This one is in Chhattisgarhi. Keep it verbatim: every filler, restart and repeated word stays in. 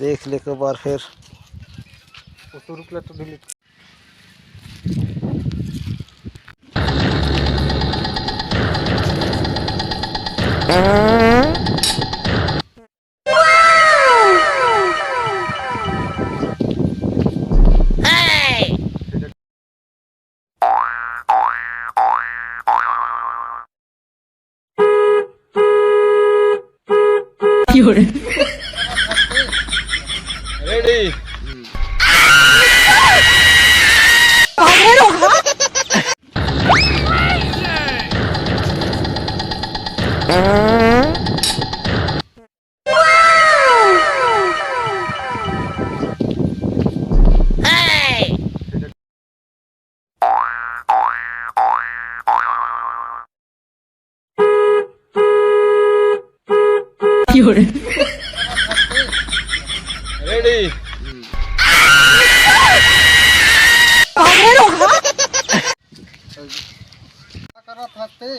देख ले एक बार फिर। वो शुरू के लिए तो डिलीट। रेडी। रेडी। का करत हस ते?